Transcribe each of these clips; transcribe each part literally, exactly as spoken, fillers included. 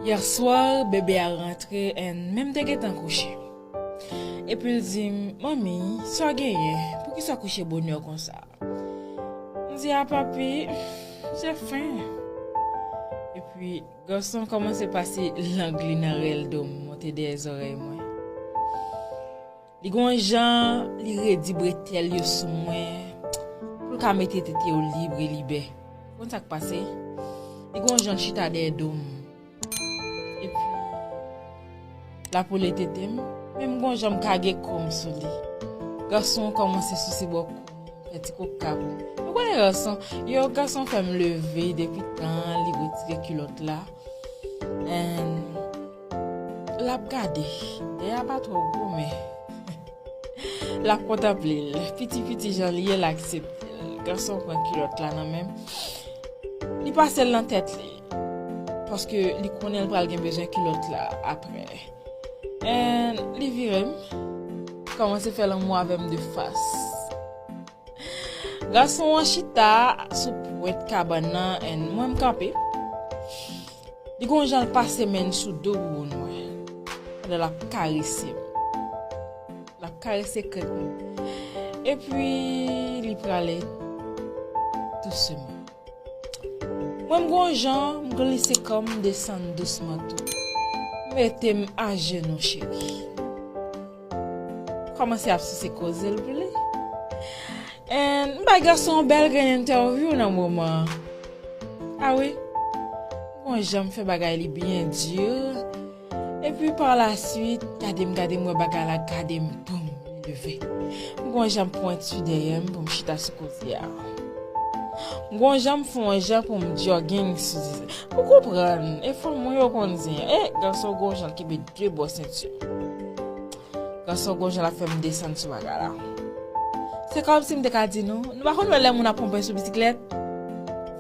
Yè swa, bebe a rantre and men m te gentan kouche. Epi l di m, "Manmi, sa w genyen? Poukisa w kouche bonè konsa?" M di, "A papi, m fen." Epi gason an kòmanse pase lang li nan rèl do m, monte dèyè zòrèy mwen. Li gon jan, li redi bretèl yo sou mwen, pou l ka mete tete yo lib e libè. Konn sa k pase? Li gon jan l chita dèyè do m. Epi, l ap woule tete m, men m gon jan m kage kò m sou li. Gason an kòmanse souse bò kou m, fè ti koka pou m. Ou konnen gason, yo, gason fè m leve depi tan, li retire kilòt la. And l ap gade. Dèyè a pa twò gwo, men l ap kontanple l. Piti piti jan li ye, l aksepte l. Gason pran kilòt la nan men m. Li pase l nan tèt li. Paske li konnen l pral gen bezwen kilòt la apre. And li vire m. Kòmanse fè lanmou avè m de fas. Gason an chita sou pwent kabann nan and mwen m kanpe. Li gon jan l pase men l sou do bouboun mwen. Pandan l ap karese m. L ap karese krèk mwen. Epi li prale douseman. Mwen m gon jan m glise kò m desann dousman tou. Mete m ajenou cheri. Kòmanse ap souse koze l pou li. And m bay gason an bèl grenn entèvyou nan moman an. A wi. Bon, jan m fè bagay li byen di. Epi pa la swit, gade m, gade m, wè bagay la, gade m, boum, li leve. M gon jan m pwenti dèyè m pou m chita sou kote a. M gon jan m fè yon jan pou m jogging sou. Ou konprann, e fanm mwen yo konn zen. E, gason gon jan l kenbe de bò senti. Gason gon jan l ap fè m desann sou bagay la. Se kòmsi m te ka di nou, nou pa konn wè lè moun ap ponpe sou bisiklèt?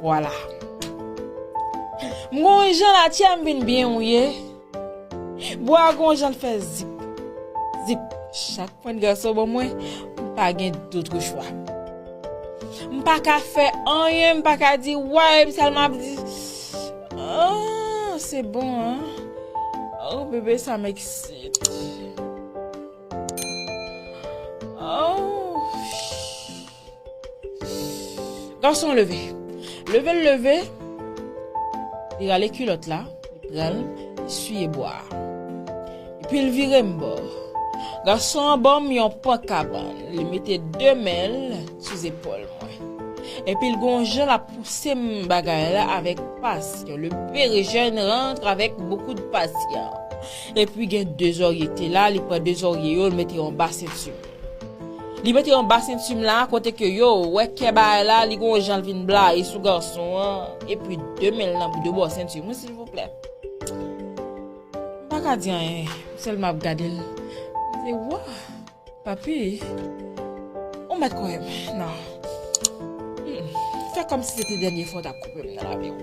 Vwala. M gon jan la tchè m vin byen wouye. Bwa gon jan l fè zip. Zip. Chak pwent gason ban mwen, m pa gen dotro chwa. M pa ka fè anyen, m pa ka di, "Why?" M sèlman ap di, "Ah, se bon, an." Oh, bebe, sa m eksite. Oh. Gason leve. Leve l leve. Li rale kilòt la. Li pran l. Li siye bwa a. Epi l vire m bò. Gason an ban m yon pan kabann. Li mete de men l sou zepòl mwen. Epi l gon jan l ap pouse m bagay la avèk pasyon. Le pere jèn rantre avèk bokou de pasyon. Epi gen de zòrye te la, li pran de zòrye yo, l mete yo anba senti m. Li mete yon ba senti m la, kote ke yo, wè kè bagay la, li gon jan l vin blayi sou gason an, epi de men l nan de bò senti m, wi, silvouplè. M pa ka di anyen, m sèlman ap gade l. M di, wa, papi, ou mèt kwè m, non. Mm, fè kòmsi se te dènye fwa w t ap koupe m nan lavi w.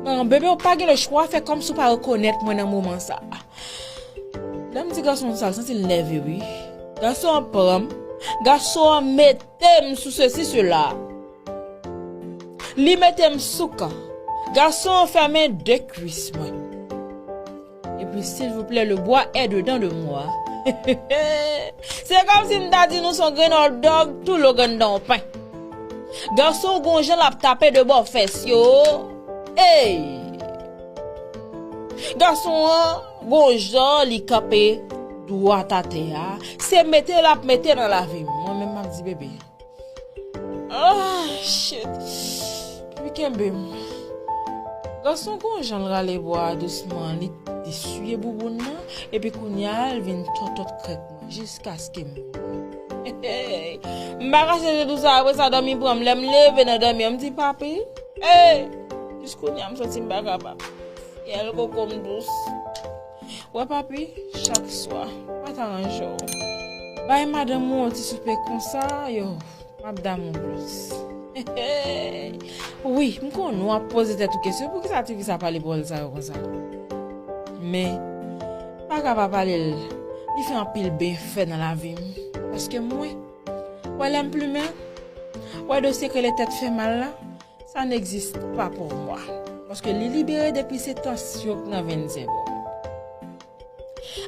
Non, bebe, ou pa gen le chwa, fè kòmsi w pa rekonèt mwen nan moman sa a. Lè m di gason sa, l santi l nève, wi. Gason an pran m. Gason an mete m sou sesi, sela. Li mete m sou kan. Gason an fèmen de kwis mwen. Epi, silvouplè, le bwa è dedan de mwa. Se kòmsi m ta di nou se yon grenn hot dog, tou lo grenn dan pen. Gason gon jan l ap tape de bò fès yo. Ey! Gason an, gon jan li kanpe dwat atè a. Se mete l ap mete nan lavi m. Mwen menm m ap di bebe. Ah, shit. Li kenbe m. Gason gon jan l rale bwa a dousman. Li, li siye bouboun nan. Epi kounye a, l vin tòtòt krèk mwen. Jiskaske m. M pa ka chanje tou sa. Apre sa, dòmi pran m. Lè m leve nan dòmi an, m di, "Papi, ey!" Jis kounye a, m santi m pa kapab. Fyèl koko m dous. Wè, papi, chak swa, pa ta ranje w. Bay madanm ou yon ti soupe konsa, yo, m ap damou plis. Wi, m konnen w ap poze tèt ou kesyon, poukisa tifi sa pale pawòl sa yo konsa? Men, pa ka pa pale l, li fè anpil byenfè nan lavi m. Paske mwen, wè lè m plimen, wè dosye ke le tèt fè mal la, ça n'existe pas pour moi. Paske li libere depi se tansyon k nan venn sèvo m.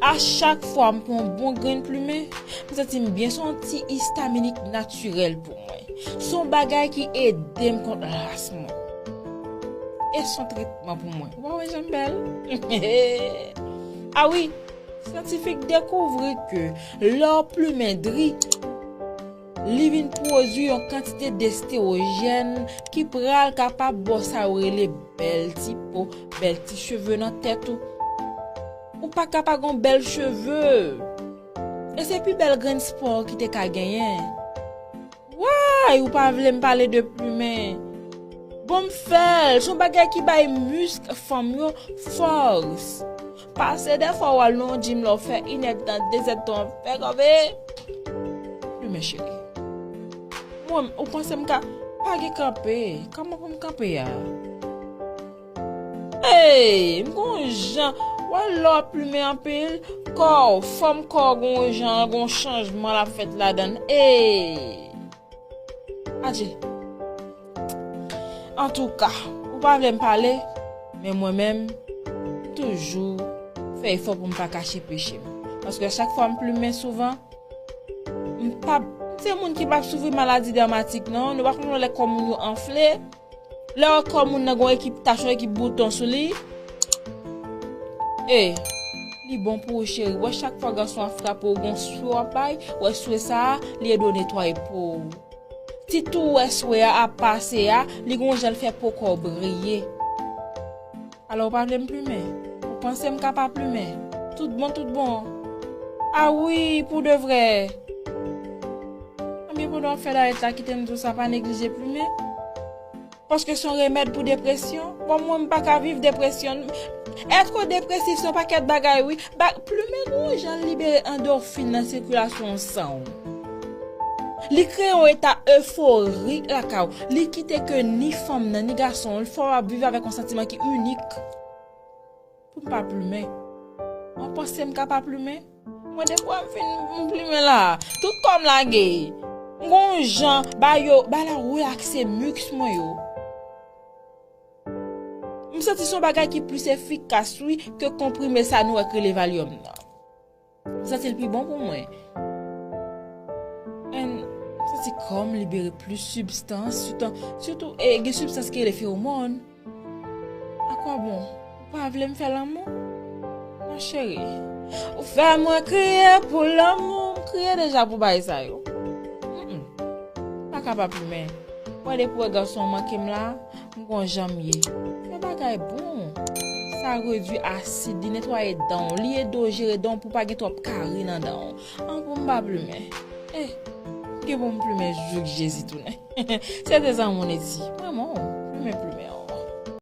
A chak fwa m pran yon bon grenn plimen, m santi m byen, se yon ti istaminik natirèl pou mwen. Se yon bagay ki ede m kont las mwen. E se yon tretman pou mwen. Ou pa wè jan m bèl? A wi, syantifik dekouvri ke lè w plimen dri, li vin pwodui yon kantite destewojèn ki pral kapab ba w sa yo rele bèl ti po, bèl ti cheve nan tèt ou. Ou pa ka pa gon bèl cheve. E se pi bèl grenn spò ki te ka genyen. Why ou pa vle m pale de plimen? Bon, m fè l. Se yon bagay ki bay misk fanm yo fòs. Pase dèfwa w al nan yon gym la, w fè inèdtan, dezèdtan, w fè kanpe. Plimen cheri. Mwen, ou panse m ka pa gen kanpe? Kòman pou m kanpe a? Ey, m gon jan, wè lè w plimen anpil, kò w, fòm kò w gon jan, gon chanjman l ap fèt ladan l. Ey! Adje. Antouka, ou pa vle m pale, men mwen menm, m toujou fè efò pou m pa kache peche m. Paske chak fwa m plimen souvan, m p ap, m se moun ki p ap soufri maladi dèmatik non, nou pa konn lè kò moun yo anfle, lè kò moun nan gon ekip tach, yon ekip bouton sou li. E, li bon pou ou cheri, wè chak fwa gason ap frape w, gon swe w ap bay, wè swe sa a, li ede w netwaye po w. Ti tou wè swe a ap pase a, li gon jan l fè po kò w briye. Alò, ou pa vle m plimen? Ou panse m ka pa plimen? Tout bon, tout bon. A wi, pou de vrè. Anbyen, pandan w ap fè dayèt la, kite m di w sa, pa neglije plimen. Paske se yon remèd pou depresyon. Bon, mwen, m pa ka viv depresyon. Èt depresif se yon pakèt bagay, wi. Ba, plimen gon jan l libere andòfin nan sikilasyon san w. Li kreye yon eta eforik lakay ou. Li kite ke ni fanm nan, ni gason an, fò w ap viv avèk yon santiman ki inik. Pou m pa plimen. Ou panse m ka pa plimen? Mwen, depi m fin m plimen la, tout kò m lage. M gon jan, ba yo, ba la relakse misk mwen yo. M santi se yon bagay ki plis efikas, wi, ke konprime sa nou wè k rele Valium nan. M santi l pi bon pou mwen. And m santi kò m libere plis sibstans, sitou, sitou, e, gen sibstans ki rele feromòn. Akwabon? Ou pa vle m fè lanmou? Ma chérie, ou fè mwen kriye pou lanmou. M kriye deja pou bagay sa yo. Mm-mm. Pa ka pa plimen. Wè depi wè gason manke m la, m gon jan m ye. Fè bagay bon. Sa redui asid, li netwaye dan w, li ede w jere dan w pou pa gen twòp kari nan dan w. An pou m pa plimen. Eh, gen pou m plimen jouk Jezi tounen. Se de zanmi w eti. Mwen, mwen,